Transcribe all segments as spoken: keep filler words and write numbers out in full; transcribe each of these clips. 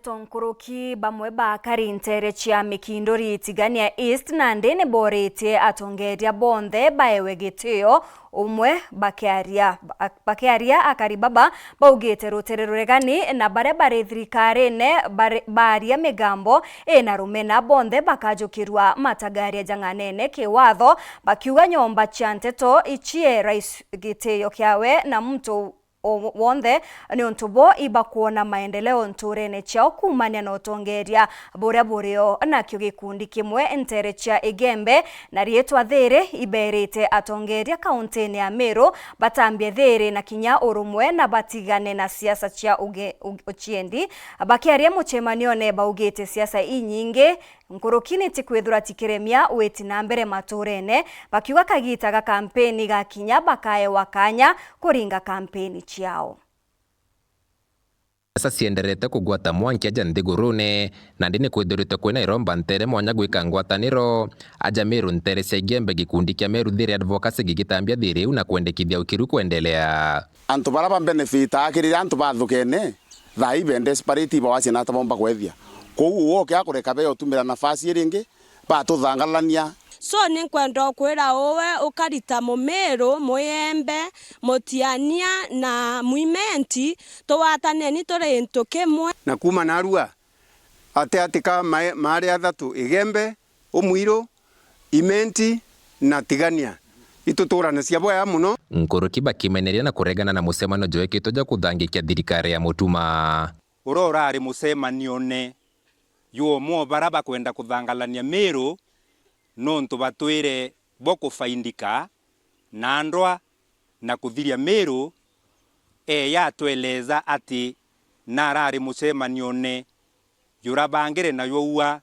Tonkuruki bamwe ba akari nteere cia Mikinduri Tigania East nandi ni booritie atongeeria bonthe baewe gitio, umwe bakiaria, ba-, bakiaria akari baba baugite rutere ruregani na baria bari thirikarine bari-, baaria migambo ina rumena bonthe bakajukirua matagaria jang'anene kiwatho, bakiuga nyomba cia nteto icie rais gitio kiawe na muntu o-, wonthe, niuntu bo ibakwona maendeleo ntuurene ciao kuumania na utongeeria buria burio. Nakio gikundi kimwe nteere cia Igembe na riitwa Thiiri ibeerite atongeeria kauntine ya Meru batambie thiiri na kinya urumwe na batigane na siasa cia uge-, u-, uciendi. Bakiaria mucemanione baugite siasa inyingi nkuruki ni ti kwithirwa tikiremia witi na mbere matuurene, bakiuga kagiita ga kampeni gakinya bakaewa kanya kuringa kampeni ciao. Siasa cienderete kugwata mwanki aja nthigurune, nandi ni kwithirite kwina iromba nteere mwanya gwika ngwataniro. Aja Meru nteere cia Igembe gikundi kia Meru Thiiri Advocacy gigitambia thiiri iu na kwendekithia ukiru kwendelea. Antu bara ba benefit akirire antu ba nthukene, thaa ii be desperate, ibawacia na ata bomba kwethia. Kwou uwe ukia kureka be utumira nafasi iri ingi, batuthangalania. So, ni nkwenda ukwira uwe ukarita Mumiru, Muyembe, Mutiania na Mwimenti, tugwataneni turi into kimwe. Na kuuma narua, ati ati ka mae-, maari athatu, Igembe, Umwiru, Imenti na Tigania, ituturanagia bwega mono. Nkuruki bakimeneria na kuregana na mucemanio jwekitwe jwa kuthangikia thirikari ya Mutuma. Uria urari mucemanione jwa umwe o bara bakwenda kuthangalania Miru, nontu batwire bo kufaindika na ndwa na kuthiria Miru, eeja atweleza ati narari mucemanione jurabangire na jwaua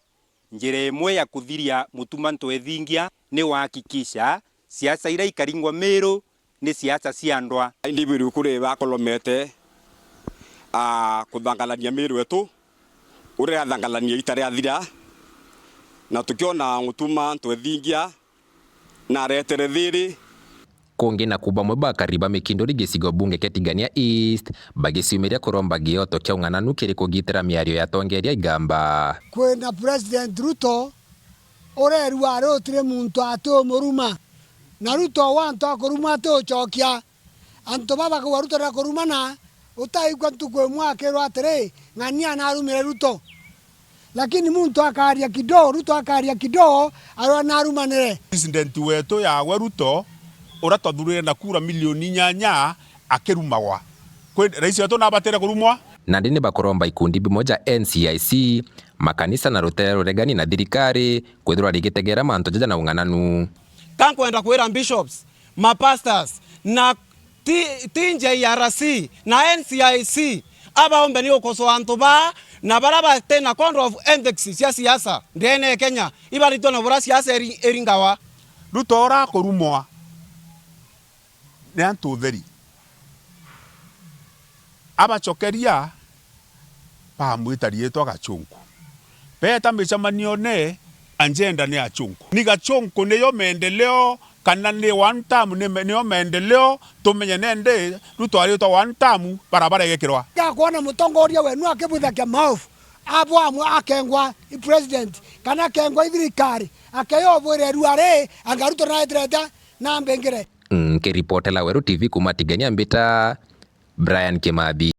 njira imwe ya kuthiria Mutuma Ntwethingia ni wahakikisha siasa iria ikaringwa Miru ni siasa cia ndwa. Indi bwiri kuri bakolomete, a, kuthangalania Miru etu, uria athangalania ita riathira, na tukiona Mutuma Ntwethingia naretere thiiri. Kungi naku bamwe ba akari ba Mikinduri gicigo bunge kia Tigania East bagiciumiria kuromba gioto kia ung'ananu kiri kugitira miario ya atongeeria igamba. Kwina President Ruto urerua ari utiri muntu ati umuruma, na Ruto wa antu akurumwa ati ucokia. Antu baba bakauga Ruto ndakurumana, utaigua ntuku imwe akirwa atiri, ng'ania narumire Ruto. Lakini muntu akaria kidogo, Ruto akaria kidogo, arwa narumanire. President wetu yawe Ruto, uria twathurire na kura milioni inyanya, akirumagwa. Kwi rais wetu nabatire kurumwa? Nandi ni bakuromba ikundi bimwe ja N C I C, makanisa na rutere ruregani na thirikari kwithirwa rigitegera mantu jaja na ung'ananu. Ka nkwenda kwira bishops, mapastors, na ti, ti J R C na N C I C, abaombe ni ukosoa antu baa na baria bati na code of ethics cia siasa ndene ya Kenya, ibaritwe na buria siasa iri-, iringawa. Ruto urakurumwa ni antu utheri. Abacokeria, bamwita riitwa Gachunku. Beeta micemanione, agenda ni Achunku. Ni Gachunku niyo maendeleo, kana ni one term ni me-, niyo maendeleo? Tumenye nende Ruto aritwa one term, barabara igekirwa. Gakwona mutongoria wenu akibwithakia maovu, abo amwe akengwa i president, kana akengwa i thirikari, akeyobwire rua ri, anga Ruto naetirete na mbingire. Nkiripotela Weru T V kuuma Tigania, mbita Brian Kimathi.